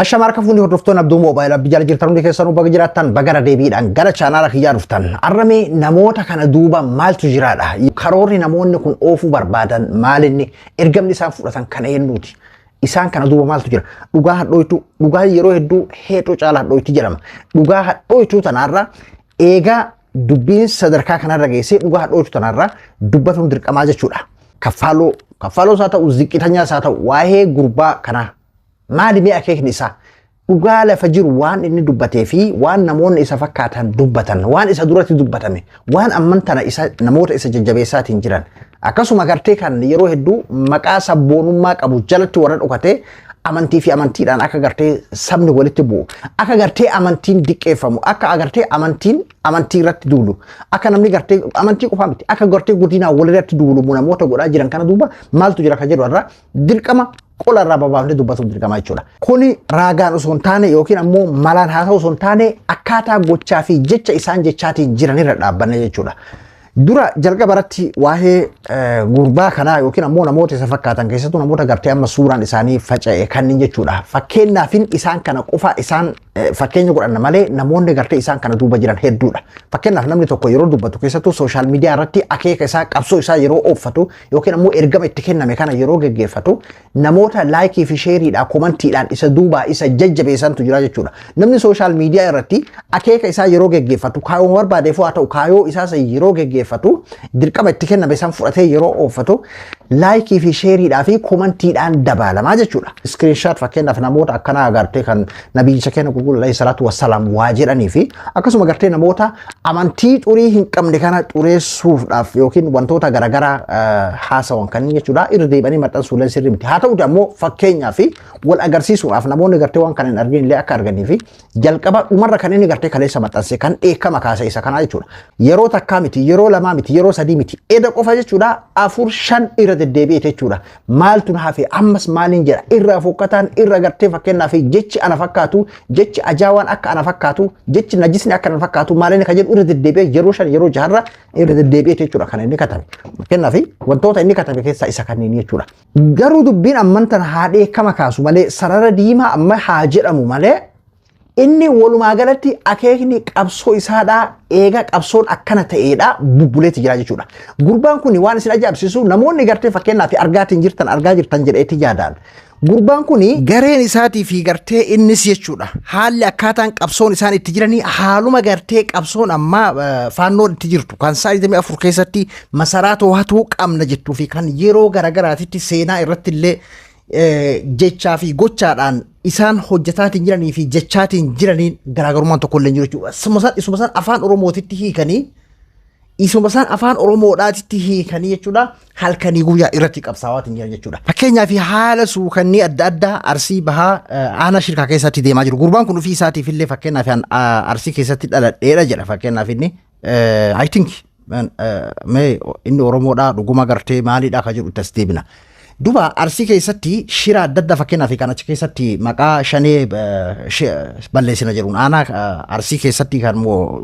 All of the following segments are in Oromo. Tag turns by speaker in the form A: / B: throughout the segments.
A: Ashama harka fuunni hordoftoonni Abduu Moobaayil Abdii jala jirtan hundi keessanuu baga jiraattan bagara deebiidhaan gara chaanaala kiyyaa dhuftan. Arramee namoota kana duuba maaltu jiraadha? Karoorri namoonni kun oofuu barbaadan maalinni? Ergamni isaan fudhatan kan eenyuuti? Isaan kana duuba maaltu jira? Dhugaa hadhooytuu, dhugaa yeroo hedduu heexoo caala hadhooyti jedhama. Dhugaa hadhooytuu tanaarra eegaa dubbiin sadarkaa kanarra geessee dhugaa hadhooytuu tanaarra dubbatuun dirqamaa jechuudha. Kaffaaloo, kaffaaloo isaa ta'u, ziqitanyaa isaa ta'u, waa'ee gurbaa kanaa maali mee akeekni isaa? Dhugaa lafa jiru waan inni dubbatee fi waan namoonni isa fakkaatan dubbatan, waan isa duratti dubbatame, waan amman tana isa namoota isa jajjabeessaatiin jiran. Akkasuma gartee kan yeroo hedduu maqaa sabboonummaa qabu jalatti warra dhokatee amantii fi amantiidhaan akka gartee sabni walitti bu'u, akka gartee amantiin diqqeeffamu, akka agartee amantiin amantii irratti duulu, akka namni gartee amantii qofaa miti, akka gartee godinaa walirratti duulu namoota godhaa jiran kana duuba maaltu jira kan jedhu irraa dirqama qola irraa babaafnee dubbatuuf dirqama jechuudha. Kuni raagaan osoo hin taane yookiin ammoo malaan haasa'u osoo hin taane akkaataa gochaa fi jecha isaan jechaatiin jiranirra dhaabbanne jechuudha. Dura jalqaba irratti waa'ee gurbaa kanaa yookiin ammoo namoota isa fakkaatan keessattuu namoota gartee amma suuraan isaanii faca'e kanneen jechuudha. Fakkeenyaafin isaan kana qofa isaan fakkeenya godhanna malee namoonni gartee isaan kana duuba jiran hedduudha. Fakkeenyaaf namni tokko yeroo dubbatu keessattuu social media irratti akeeka isaa qabsoo isaa yeroo ooffatu yookiin ammoo ergama itti kenname kana yeroo geggeeffatu namoota like fi shareiidhaan commentiidhaan isa duubaa isa jajjabeessantu jira jechuudha. Namni social media irratti akeeka isaa yeroo geggeeffatu kaayoo barbaadeef haa ta'u kaayoo isaa san yeroo geggeeffatu dirqama itti kenname san fudhatee yeroo ooffatu like fi shareiidhaa fi commentiidhaan dabalamaa jechuudha. Screenshot fakkeenyaaf namoota akkanaa agartee kan nabiyyicha keenya qulqulluu alayhi salaatu wassalaam waa jedhanii fi akkasuma gartee namoota amantii xurii hin qabne kana xureessuudhaaf yookiin wantoota garaagaraa haasawan kanneen jechuudha irra deebi'anii maxxansuullee sirrii miti. Haa ta'uti ammoo fakkeenyaa fi wal agarsiisuudhaaf namoonni gartee waan kana hin argin illee akka arganii fi jalqaba dhumarra kan inni gartee kaleessa maxxanse kan dheekkama kaase isa kanaa jechuudha. Yeroo takkaa miti, yeroo lamaa miti, yeroo sadii miti, eda qofa jechuudha afur shan irra deddeebi'e jechuudha. Maaltu na hafe ammas maaliin jedha irra fokkataan irra gartee fakkeenyaaf jechi ana fakkaatu, jechi ajaawaan akka ana fakkaatu, jechi najisni akka ana fakkaatu maaliin kan jedhu irra deddeebi'e yeroo shan yeroo jaharra irra deddeebi'e jechuudha kan inni katabe. Fakkeenyaaf wantoota inni katabe keessaa isa kanneen jechuudha. Garuu dubbiin amman tana haa dheekkama kaasu malee sarara diimaa amma haa jedhamu malee inni walumaa galatti akeekni qabsoo isaadhaa eega qabsoon akkana ta'eedha bubbuleeti jira jechuudha. Gurbaan kun waan isin ajaa'ibsiisu namoonni gartee fakkeenyaaf argaatiin jirtan argaa jirtan jedheetti yaadaan. Gurbaan kun gareen isaatii fi gartee innis jechuudha. Haalli akkaataan qabsoon isaan itti jiranii haaluma gartee qabsoon ammaa faannoon itti jirtu kan sa'a 24 keessatti masaraa to'atuu qabna jettuu fi kan yeroo garaagaraatitti seenaa irratti illee jechaa fi gochaadhaan isaan hojjetaatiin jiranii fi jechaatiin jiraniin garaagarummaan tokko illee jiru jechuudha. Isuma isaan afaan Oromootitti hiikanii isuma isaan afaan Oromoodhaatitti hiikanii jechuudha halkanii guyyaa irratti qabsaawaatiin jiran jechuudha. Fakkeenyaaf haala suukannii adda addaa Arsii Bahaa aanaa Shirkaa keessatti deemaa jiru. Gurbaan kun ofii isaatiif illee fakkeenyaaf Arsii keessatti dhaladheera jedha fakkeenyaaf inni I think mee inni Oromoodhaa dhuguma gartee maaliidhaa kan jedhu itti as deebina. Duba Arsii keessatti shira adda addaa fakkeenyaaf kan achi keessatti maqaa shanee balleessina jedhuun aanaa Arsii keessatti kan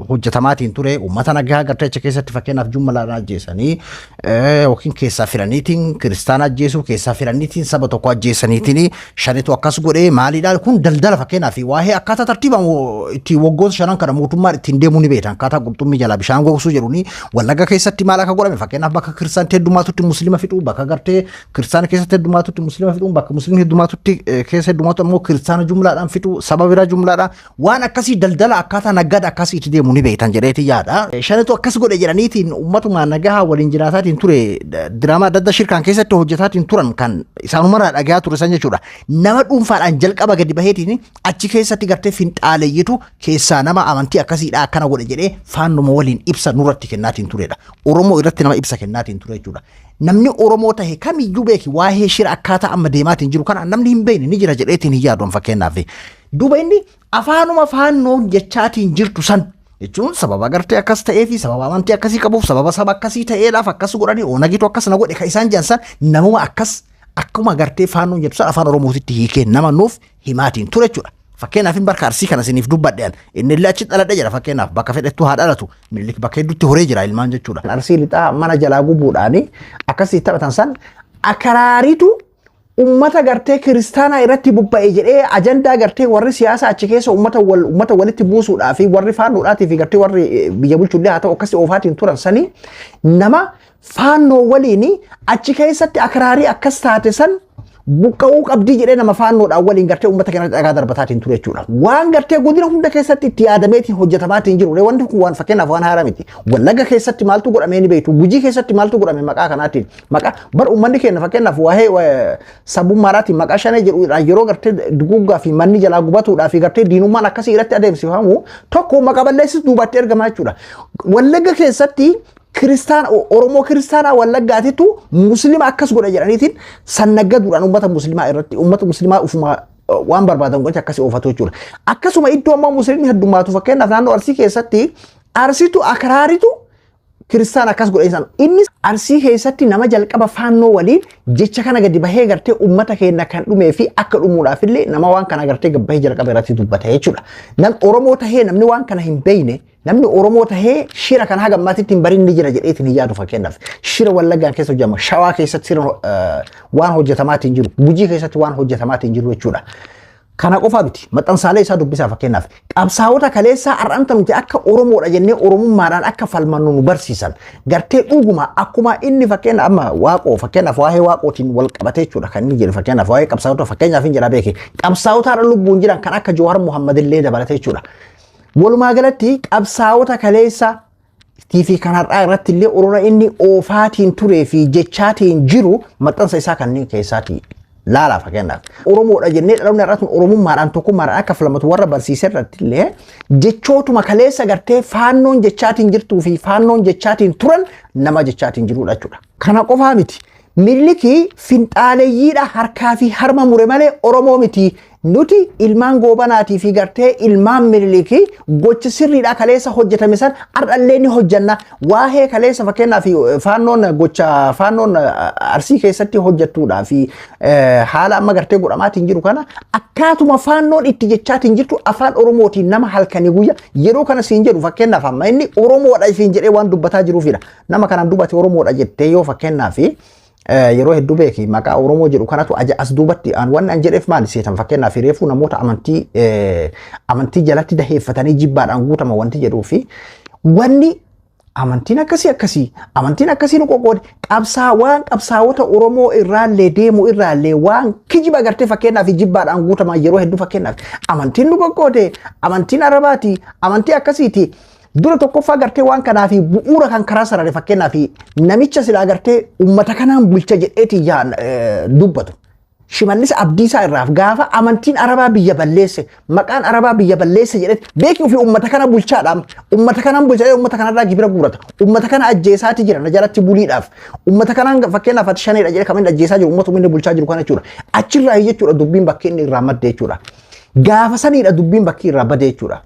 A: hojjetamaatiin ture uummata nagaa gartee achi keessatti fakkeenyaaf jumlaadhaan ajjeesanii yookiin keessaa filaniitiin kiristaana ajjeesuu keessaa filaniitiin saba tokko ajjeesaniitiin shanetu akkas godhee maaliidhaan kun daldala fakkeenyaaf waa'ee akkaataa tartiiba itti waggoota shanan kana mootummaan ittiin deemuu ni beektan akkaataa qurxummii jalaa bishaan gogsuu jedhuuni Wallagga keessatti maal akka godhame fakkeenyaaf bakka kiristaanti heddummaatutti muslima fixuu bakka gartee kiristaana keessatti heddummaatutti muslima fixuun bakka muslimni heddummaatutti keessa heddummaatu ammoo kiristaana jumlaadhaan fixuu saba biraa jumlaadhaan waan akkasii daldala akkaataa naggada akkasii itti deemu ni beektan jedheeti yaada. Shanetu akkas godhe jedhaniitiin ummatumaa nagahaa waliin jiraataatiin ture diraamaa adda addaa shirkaan keessatti hojjetaatiin turan kan isaanumarraa dhagayaa ture san jechuudha. Nama dhuunfaadhaan jalqaba gadi baheetiin achi keessatti gartee finxaaleyyitu keessaa nama amantii akkasiidha akkana godhe jedhee faannuma waliin ibsa nurratti kennaatiin turedha. Oromoo irratti nama ibsa kennaatiin ture jechuudha. Namni Oromoo tahe kamiyyuu beeki waa'ee shira akkaataa amma deemaatiin jiru kana namni hin beekne ni jira jedheetiin hin yaadu fakkeenyaaf. Duuba inni afaanuma faannoon jechaatiin jirtu san jechuun sababa gartee akkas ta'ee fi sababa amantii akkasii qabuuf sababa saba akkasii ta'eedhaaf akkas godhanii Onagitu akkas na godhe kan isaan jedhan san namuma akkas akkuma gartee faannoon jettu san afaan Oromootitti hiikee nama nuuf himaatiin ture jechuudha. Fakkeenyaaf hin barka Arsii kana isiniif dubbadhe inni illee achi dhaladhe jira fakkeenyaaf bakka fedhettuu haa dhalatu Minilik bakka hedduutti horee jira ilmaan jechuudha. Arsii lixaa mana jalaa gubuudhaani akkasii taphatan san akaraariitu Ummata gartee kiristaanaa irratti bobba'e jedhee ajandaa gartee warri siyaasaa achi keessa ummata walitti buusuudhaa fi warri faannoodhaatii fi gartee warri biyya bulchullee haa ta'u akkasii oofaatiin turan sanii nama faannoo waliin achi keessatti akraarii akkas taate san buqqa'uu qabdii jedhee nama faannoodhaan waliin gartee uummata keenyatti dhagaa darbataatiin ture jechuudha. Waan gartee godina hunda keessatti itti yaadameetiin hojjetamaatiin jiru. Wanti kun waan fakkeenyaaf waan haaraa miti. Wallagga keessatti maaltu godhamee ni beektu. Gujii keessatti maaltu godhame maqaa kanaatiin. Maqaa bar uummanni keenya fakkeenyaaf waa'ee sabummaadhaatiin maqaa shanee jedhuudhaan yeroo gartee duguggaa fi manni jalaa gubatuudhaa fi gartee diinummaan akkasii irratti adeemsifamu tokko maqaa balleessis duubatti ergamaa jechuudha. Wallagga keessatti Kiristaan Oromoo kiristaanaa Wallaggaatitu Muslima akkas godha jedhaniitiin sannaggaduudhaan uummata muslimaa irratti uummata muslimaa ufuma waan barbaadan gocha akkasii oofatu jechuudha. Akkasuma iddoo ammoo muslimni heddummaatu, fakkeenyaaf naannoo Arsii keessatti, Arsiitu akraaritu kiristaan akkas godhe isaan. Inni Arsii keessatti nama jalqaba faannoo waliin jecha kana gadi bahee gartee uummata keenya kan dhumee fi akka dhumuudhaaf illee nama waan kana gartee gabbahee jalqaba irratti dubbate jechuudha. Nam Oromoo tahee namni waan kana hin beekne, namni Oromoo tahee shira kana haga ammaatitti hin barin ni jira jedheetiin hin yaadu. Fakkeenyaaf shira Wallaggaa keessa hojjetama, Shawaa keessatti shira waan hojjetamaatiin jiru, Gujii keessatti waan hojjetamaatiin jiru jechuudha. Kana qofa miti, maxxansaalee isaa dubbisaa. Fakkeenyaaf qabsaa'ota kaleessaa har'anta nuti akka Oromoodha jennee Oromummaadhaan akka falmannu nu barsiisan gartee dhuguma akkuma inni fakkeenya amma Waaqoo, fakkeenyaaf waa'ee Waaqootiin wal qabatee jechuudha kan inni jedhu. Fakkeenyaaf waa'ee qabsaa'ota, fakkeenyaaf hin jedha beeke, qabsaa'ota har'a lubbuun jiran kan akka Jawaar Muhammad illee dabalatee jechuudha. Walumaa galatti qabsaa'ota kaleessa fi kan har'aa irratti illee orola inni oofaatiin turee fi jechaatiin jiru maxxansa isaa kanneen keessaati laala. Fakkeenyaaf Oromoodha jennee dhaloonni har'aa tun Oromummaadhaan tokkummaadhaan akka filamatu warra barsiise irratti illee jechootuma kaleessa gartee faannoon jechaatiin jirtuu fi faannoon jechaatiin turan nama jechaatiin jirudha jechuudha. Kana qofaa miti. Minilikii finxaaleyyiidha harkaa fi harma mure malee Oromoo miti. Nuti ilmaan Goobanaatii fi gartee ilmaan Minilikii gocha sirriidha kaleessa hojjetame san har'allee ni hojjanna. Waa'ee kaleessa fakkeenyaaf faannoon gocha faannoon Arsii keessatti hojjettuudhaa fi haala amma gartee godhamaatiin jiru kana akkaatuma faannoon itti jechaatiin jirtu afaan Oromootiin nama halkanii guyya yeroo kana siin jedhu, fakkeenyaaf amma inni Oromoodha ifiin jedhee waan dubbataa jiruufidha. Nama kanaan dubbate Oromoodha jettee yoo fakkeenyaaf yeroo hedduu beeki maqaa Oromoo jedhu kanatu as duubatti an wanni an jedheef maali seetan? Fakkeenyaaf reefuu namoota amantii jalatti daheeffatanii jibbaadhaan guutama wanti jedhuu fi wanni amantiin akkasii akkasii amantiin akkasii nu qoqqoode qabsaa waan qabsaa'ota Oromoo irraallee deemu irraallee waan kijiba gartee fakkeenyaaf jibbaadhaan guutama yeroo hedduu fakkeenyaaf amantiin nu qoqqoode, amantiin Arabaati, amantii akkasiiti. Dura tokkoffaa gartee waan kanaaf bu'uura kan karaa sarare fakkeenyaaf namicha silaa gartee uummata kanaan bulcha jedheeti dubbatu. Shimallis Abdiisaa irraaf gaafa amantiin Arabaa biyya balleesse, maqaan Arabaa biyya balleesse jedheeti beeki ofii uummata kana bulchaadha. Uummata kanaan bulchaa, uummata kanarraa gibira guurata. Uummata kana ajjeesaati jira na jalatti buliidhaaf. Uummata kanaan fakkeenyaaf ati shaneedha jedhee kan inni ajjeesaa jiru uummatuma inni bulchaa jiru kana jechuudha. Achirraa jechuudha dubbiin bakki inni irraa madde jechuudha. Gaafa saniidha dubbiin bakki irraa bade jechuudha.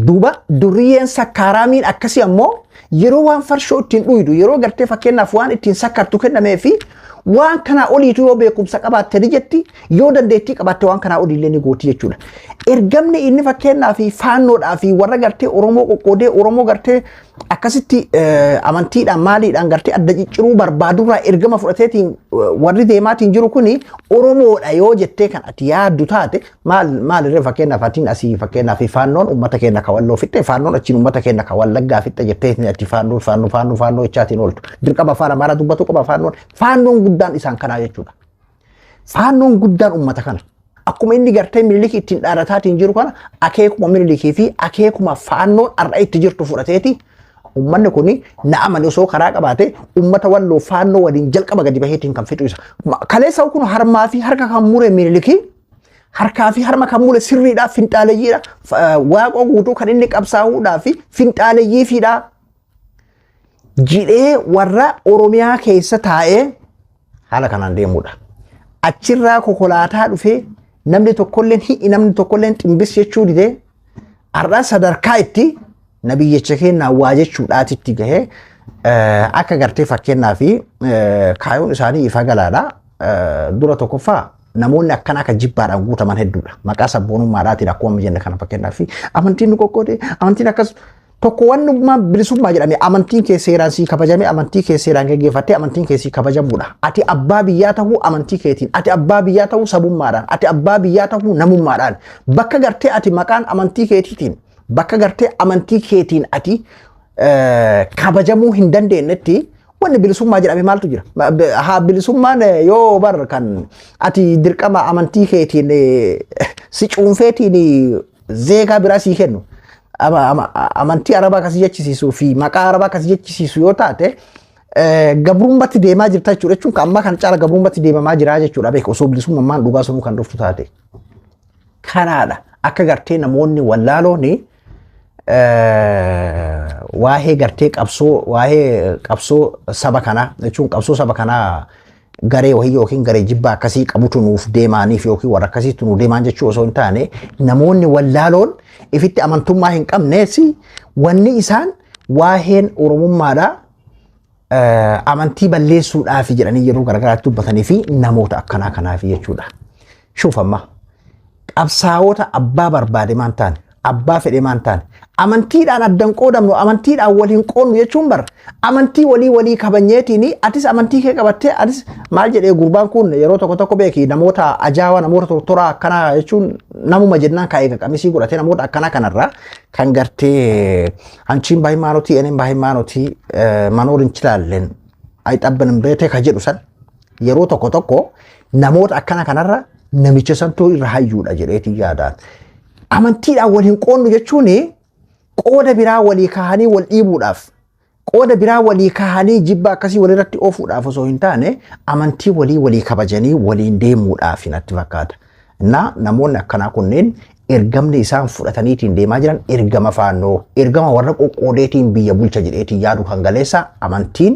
A: Duuba duriyyeen sakkaaraamiin akkasii ammoo yeroo waan farshoo ittiin dhuydu, yeroo gartee fakkeenyaaf waan ittiin sakkartu kennamee fi waan kanaa oliitu yoo beekumsa qabaatte ni jetti, yoo dandeettii qabaatte waan kanaa oliillee ni gooti jechuudha. Ergamni inni fakkeenyaaf faannoodhaa fi warra gartee Oromoo qoqqoodee Oromoo gartee akkasitti amantiidhaan maaliidhaan gartee adda cicciruu barbaadurraa ergama fudhateetiin warri deemaatiin jiru kuni Oromoodha yoo jettee kan ati yaaddu taate maal maalirree? Fakkeenyaaf atiin asii fakkeenyaaf faannoon uummata keenya ka Walloo fixxe, faannoon achiin uummata keenya ka Wallaggaa fixxe jettee ati faannoo faannoo faannoo faannoo jechaatiin ooltu. Dirqama afaan Amaaraa dubbatu qaba faannoon. Faannoon guddaan isaan kanaa jechuudha. Faannoon guddaan uummata kana. Akkuma inni gartee Minilikii ittiin dhaadataatiin jiru kana akeekuma Minilikii fi akeekuma faannoon har'a itti jirtu fudhateeti uummanni kun na amane osoo karaa qabaate uummata Walloo faannoo waliin jalqaba gadi baheetiin kan fixu isa. Kaleessa kun harmaa fi harka kan mure Minilikii, harkaa fi harma kan mure sirriidha, finxaaleyyiidha. Waaqoo Guutuu kan inni qabsaa'uudhaa fi finxaaleyyiifiidha. Jidhee warra Oromiyaa keessa taa'ee haala kanaan deemudha. Achirraa konkolaataa dhufee namni tokkolleen hi'i, namni tokkolleen ximbis jechuu didee har'a sadarkaa itti nabiyyicha kennaa waa jechuudhaatitti gahee akka gartee fakkeenyaa fi kaayoon isaanii ifa galaadha. Dura tokkoffaa namoonni akkana akka jibbaadhaan guutaman hedduudha. Maqaa sabboonummaadhaatiin akkuma jenne kana fakkeenyaa fi amantiin nu qoqqoode, amantiin akkas Tokko wannummaan bilisummaa jedhame amantiin kee seeraan sii kabajame, amantii kee seeraan geggeeffattee amantiin kee sii kabajamuudha. Ati abbaa biyyaa ta'uu amantii keetiin, ati abbaa biyyaa ta'uu sabummaadhaan, ati abbaa biyyaa ta'uu namummaadhaan. Bakka gartee ati maqaan amantii keetiitiin, bakka gartee amantii keetiin ati kabajamuu hin dandeenyetti wanni bilisummaa jedhame maaltu jira? Haa bilisummaan yoo bar kan ati dirqama amantii keetiin si cuunfeetiin zeegaa biraa sii kennu. Amantii arabaa akkasii jechisiisuu fi maqaa arabaa akkasii jechisiisu yoo taate gabrummaatti deemaa jirta jechuudha. Jechuun kan ammaa kana caala gabrummaatti deemamaa jira jechuudha. Beeku osoo bilisummaan dhugaa sunuu kan dhuftu taate. Kanaadha akka gartee namoonni wallaaloon waa'ee gartee qabsoo, waa'ee qabsoo saba kanaa jechuun qabsoo saba kanaa garee wahii yookiin garee jibbaa akkasii qabutu nuuf deemaaniif yookiin warra akkasiitu nuuf deemaan jechuu osoo hin taane, namoonni wallaaloon ifitti amantummaa hin qabnees wanni isaan waa'een Oromummaadhaa amantii balleessuudhaaf jedhanii yeroo garagaraatti dubbatanii fi namoota akkanaa kanaaf jechuudha. Shuufamma qabsaa'ota abbaa barbaade maan taane, abbaa fedhe maan taane, amantiidhaan addan qoodamnu, amantiidhaan wal hin qoodnu jechuun bar amantii walii walii kabajneetiin atis amantii kee qabattee atis maal jedhee gurbaan kun yeroo tokko tokko beeki namoota ajaa'aa, namoota tortoraa akkanaa jechuun namuma jennaan kaa'ee qamisii godhatee namoota akkanaa kanarraa kan gartee አንቺም በሃይማኖቴ እኔም በሃይማኖቴ መኖር እንችላለን አይጠብንም ቤቴ ka jedhu san yeroo tokko tokko namoota akkana kanarra namicha santuu irra hayyuudha jedheetii yaadaan. Amantiidhaan wal hin qoodnu jechuun qooda biraa walii kaahanii wal dhiibuudhaaf, qooda biraa walii kaahanii jibba akkasii walirratti oofuudhaaf osoo hin taane amantii walii walii kabajanii waliin deemuudhaaf natti fakkaata. Na namoonni akkanaa kunneen ergamni isaan fudhataniitiin deemaa jiran ergama faannoo, ergama warra qoqqoodeetiin biyya bulcha jedheetiin yaadu kan galeessa amantiin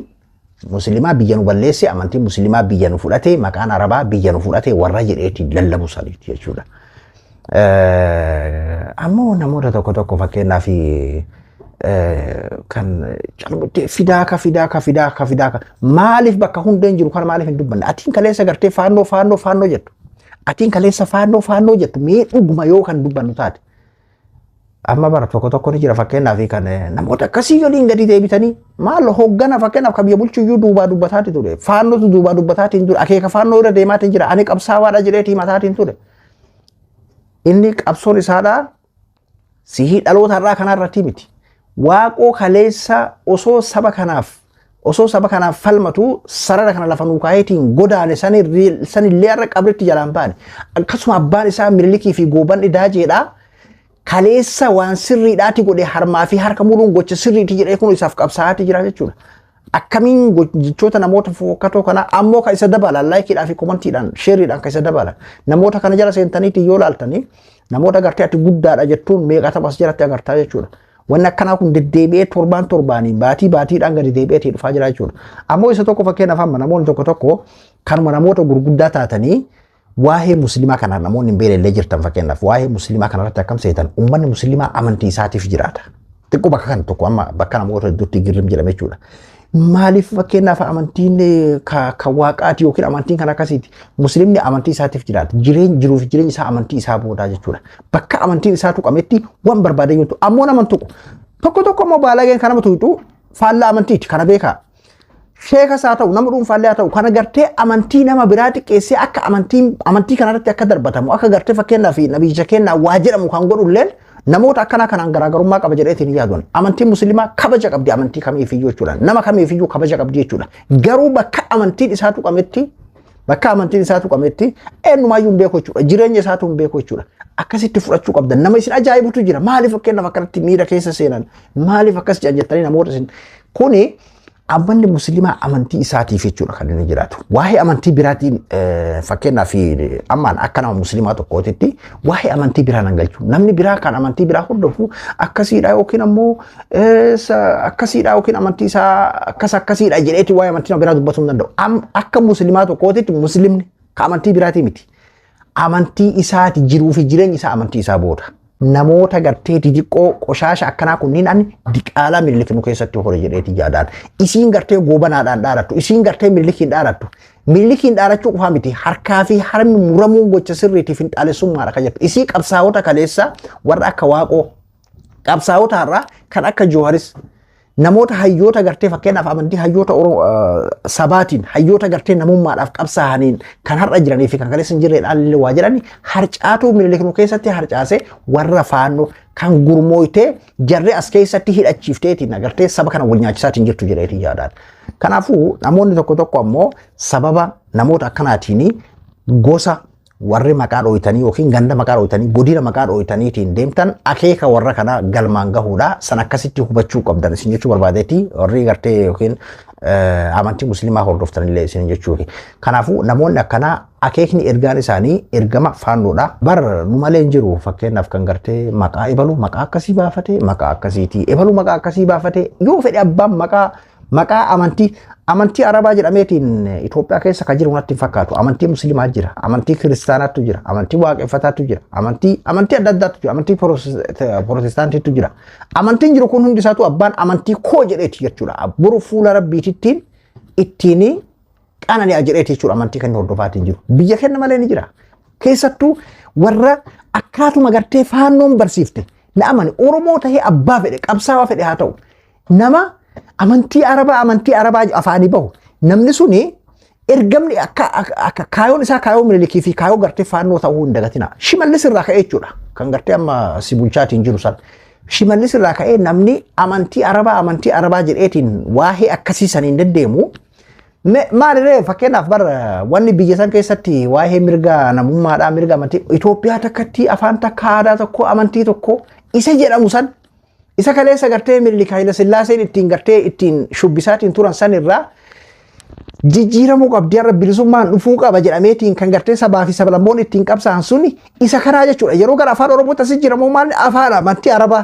A: musliimaa biyya nu balleesse, amantiin musliimaa biyya nu fudhate, maqaan arabaa biyya nu fudhate warra jedheetiin lallabu saniiti jechuudha. Ammoo namoota tokko tokko fakkeenyaaf kan calmuttee fidaaka fidaaka fidaaka fidaaka maaliif bakka hundeen jiru kana maaliif hin dubbanne? Atiin kaleessa gartee faannoo faannoo faannoo jettu, atiin kaleessa faannoo faannoo jettu, mee dhuguma yoo kan dubbannu taate. Amma bara tokko tokko ni jira fakkeenyaaf kan namoota akkasii galiin gadi deebitanii maal hoggana fakkeenyaaf kan biyya bulchu iyyuu duubaa dubbataati ture, faannootu duubaa dubbataatiin ture, akeeka faannoo irra deemaatiin jira, ani qabsaawaadha jedheetii mataatiin ture. Inni qabsoon isaadhaa sihii dhaloota irraa kanarratti miti. Waaqoo kaleessa osoo saba kanaaf falmatu sarara kana lafa nuu kaayeetiin godaane sanillee irra qabritti jalaan baane. Akkasuma abbaan isaa Minilikii fi Goobanni Daajeedhaa kaleessa waan sirriidhaati godhe, harmaa fi harka muruun gocha sirriiti jedhee kun isaaf qabsaa'aati jira jechuudha. Akkamiin jechoota namoota fokkatoo kana ammoo kan isa dabalan likeiidhaa fi commentiidhaan shareiidhaan kan isa dabalan namoota kana jala seentaniitii yoo laaltanii namoota gartee ati guddaadha jettuun meeqa taphas jalatti agartaa jechuudha. Wanni akkanaa kun deddeebi'ee torbaan torbaanii baatii baatiidhaan gadi deebi'eetii dhufaa jira jechuudha. Ammoo isa tokko fakkeenyaaf amma namoonni tokko tokko kanuma namoota gurguddaa taatanii waa'ee musliimaa kana namoonni hin beelellee jirtan, fakkeenyaaf waa'ee musliimaa kanarratti akkam seetan? Uummanni musliimaa amantii isaatiif jiraata. Xiqqoo bakka kana tokko amma bakka namoota hedduutti girrim jedhame jechuudha. Maaliif fakkeenyaaf amantiin kan waaqaati yookiin amantiin kan akkasiiti? Musliimni amantii isaatiif jiraata. Jireenya jiruuf jireenya isaa amantii isaa boodaa jechuudha. Bakka amantiin isaa tuqametti waan barbaade yoo ta'u ammoo nama tuqu. Tokko tokko immoo baalageen kan nama tuqu faallaa amantiiti, kana beekaa. Sheekas haa ta'u, nama dhuunfaallee haa ta'u, kana gartee amantii nama biraa xiqqeessee akka amantiin amantii kanarratti akka darbatamu, akka gartee fakkeenyaaf nabiyyicha kennaa waa jedhamu kan godhulleen namoota akkanaa kanaan garaagarummaa qaba jedheetiin yaaduun. Amantiin musliimaa kabaja qabdi amantii kamiifiyyuu jechuudha, nama kamiifiyyuu kabaja qabdi jechuudha. Garuu bakka amantiin isaa tuqametti eenyumaayyuu hin beeku jechuudha, jireenya isaatu hin beeku jechuudha. Akkasitti fudhachuu qabda. Nama isin ajaa'ibutu jira. Maaliif fakkeenyaaf akkanatti miira keessa seenan, maaliif akkas jedhan jettanii namoota isin kuni amanni musliimaa amantii isaatiif jechuudha kan inni jiraatu. Waa'ee amantii biraatiin fakkeenyaaf ammaan akka nama musliimaa tokkootitti waa'ee amantii biraa nan galchu. Namni biraa kan amantii biraa hordofu akkasiidha yookiin ammoo akkasiidha yookiin amantii isaa akkas akkasiidha jedheeti waa'ee amantii nama biraa dubbatuu hin danda'u. Akka musliimaa tokkootitti musliimni kan amantii biraatii miti. Amantii isaati jiruu fi jireenyi isaa amantii isaa booda. Namoota gartee xixiqqoo qoshaasha akkanaa kunniin ani diqaalaa Minilik nu keessatti hore jedheeti yaadaan. Isiin gartee Goobanaadhaan dhaarattu, isiin gartee Minilikiin dhaarattu. Minilikiin dhaarachuu qofaa miti, harkaa fi harmi muramuun gocha sirriitiif finxaalessummaadha kan jettu. Isii qabsaa'ota kaleessa warra akka Waaqoo Qabsaa'ota har'aa kan akka Jooharis namoota hayyoota gartee fakkeenyaaf amantii hayyoota sabaatiin hayyoota gartee namummaadhaaf qabsaa'aniin kan har'a jiranii fi kan kaleessa hin jirreedhaan illee waa jedhani harcaatuu Minilik nu keessatti harcaasee warra faannoo kan gurmooytee jarree as keessatti hidhachiifteetiin agartee saba kana wal nyaachisaatiin jirtu jedheetiin yaadaan. Kanaafuu namoonni tokko tokko ammoo sababa namoota akkanaatiin gosa warri maqaa dhooytanii yookiin ganda maqaa dhooytanii godina maqaa dhooytaniitiin deemtan akeeka warra kana galmaan gahuudha. San akkasitti hubachuu qabdan isin jechuu barbaadeeti warri gartee yookiin amantii musliimaa hordoftanillee isin jechuufi. Kanaafuu namoonni akkanaa akeekni ergaan isaanii ergama faannoodha. Bar nu malee hin jiru fakkeenyaaf kan gartee maqaa ebalu maqaa akkasii baafate maqaa akkasiiti ebalu maqaa akkasii baafate yoo fedhe abbaan maqaa maqaa amantii Arabaa jedhameetiin Itoophiyaa keessa kan jiru natti hin fakkaatu. Amantii Musliimaa jira, amantii Kiristaanaatu jira, amantii Waaqeffataatu jira, amantii adda addaatu jira, amantii Pirootestaantiitu jira. Amantiin jiru kun hundi isaatu abbaan amantii koo jedheeti jechuudha. Boru fuula Rabbiitittiin ittiin qanani'a jedheeti jechuudha amantii kan hordofaatiin jiru. Biyya kenna malee ni jira. Keessattuu warra akkaatuma gartee faannoon barsiifte na amani Oromoo tahee abbaa fedhe qabsaawaa fedhe haa ta'u nama amantii Arabaa afaanii bahu namni suni ergamni akka kaayoon isaa kaayoo Minilikii fi kaayoo gartee faannoo ta'uu hin dagatina. Shimallis irraa ka'ee jechuudha. Kan gartee amma si bulchaatiin jiru san. Shimallis irraa ka'ee namni amantii Arabaa jedheetiin waa'ee akkasii saniin deddeemu. Maaliree fakkeenyaaf bar wanni biyya san keessatti waa'ee mirga namummaadhaa mirga amantii Itoophiyaa takkatti afaan takka aadaa tokko amantii tokko isa jedhamu san isa kaleessa gartee Minilik Haayila Sillaaseen ittiin gartee ittiin shubbisaatiin turan san irraa jijjiiramuu qabdi har'a bilisummaan dhufuu qaba jedhameetiin kan gartee sabaa fi sablammoonni ittiin qabsa'an suni isa kanaa jechuudha. Yeroo gara afaan Oromootti as jijjiiramu maal afaan amantii Arabaa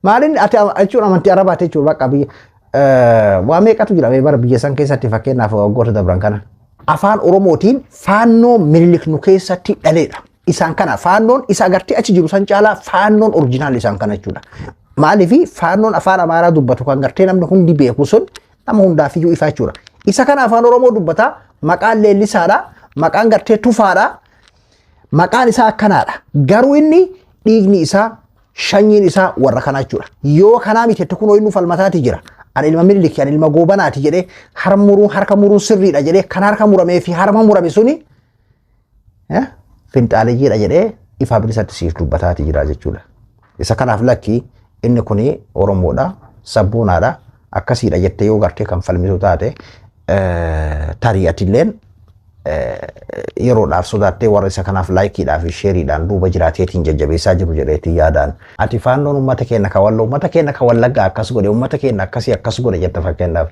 A: maaliin ati jechuun amantii Arabaati jechuudha bakka biyya waa meeqatu jira bara biyya san keessatti fakkeenyaaf waggoota dabran kana. Afaan Oromootiin faannoo Minilik nu keessatti dhaleedha. Isaan kana faannoon isa agartee achi jiru san caalaa faannoon orjinaal isaan kana jechuudha. Maaliif faannoon afaan Amaaraa dubbatu kan gartee namni hundi beeku sun nama hundaafiyyuu ifa jechuudha. Isa kana afaan Oromoo dubbata maqaan leellisaadha maqaan gartee tufaadha maqaan isaa akkanaadha. Garuu inni dhiigni isaa shanyiin isaa warra kanaa jechuudha. Yoo kanaa miti itti kunoo inni falmataati jira. Ani ilma Minilik ani ilma Goobanaati jedhee harka muruun sirriidha jedhee kan harka muramee fi harma murame suni finxaaliyyiidha jedhee ifaa bilisatti siif dubbataati jira jechuudha. Isa kanaaf lakki inni kuni Oromoodha, sabboonaadha, akkasiidha jettee yoo gartee kan falmitu taate tarii atilleen yeroodhaaf sodaattee warra isa kanaaf laayikiidhaa fi sheeriidhaan duuba jiraateetiin jajjabeessaa jiru jedheetiin yaadaan. Ati faannoon uummata keenya ka Walloo, uummata keenya ka Wallaggaa akkas godhe, uummata keenya akkasii akkas godhe jetta fakkeenyaaf.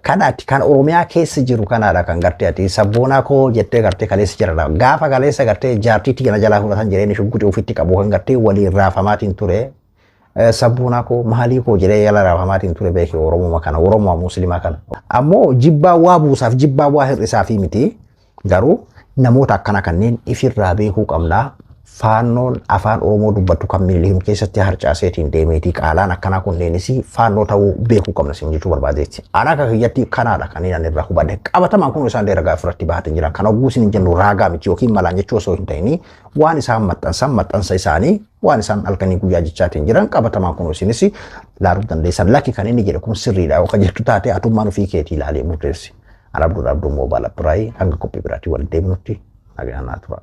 A: Kan ati kan Oromiyaa keessa jiru kanaadha kan gartee ati sabboonaa koo jettee gartee kaleessa jirana. Gaafa kaleessa gartee jaartiitti kana jalaa fudhatan jedheen shugguxii ofitti qabu kan gartee waliin raafamaatiin ture. Sabboonaa koo maalii koo jedhee yala raafamaatiin ture beekee Oromoo kana Oromoo Musliimaa kana. Ammoo jibbaa waa buusaaf jibbaa waa hir'isaaf miti garuu namoota akkana kanneen ifirraa beekuu qabnaa. Faannoon afaan Oromoo dubbatu kan Minilik keessatti harcaaseetiin deemeetii qaalaan akkanaa kunneenis faannoo ta'uu beekuu qabna isin jechuu barbaadeetti. Ana akka kiyyatti kanaadha kan inni irraa hubadhe. Qabatamaan kun isaan ragaa ofirratti bahatanii jiran. Kan hogguu isin hin jennu raagaa miti yookiin malaan jechuu osoo hin ta'in waan isaan maxxansan maxxansa isaanii waan isaan halkanii guyyaa jechaatiin jiran qabatamaan kun isinis laaluu dandeessan. Lakki kan inni jedhe kun sirriidha yookaan jettu taate atummaan ofii keetii ilaalee murteessi. Ana Abdul Abduu Moobaala Biraayii hanga qophii biraatii wal deemnutti nagaan naa tura.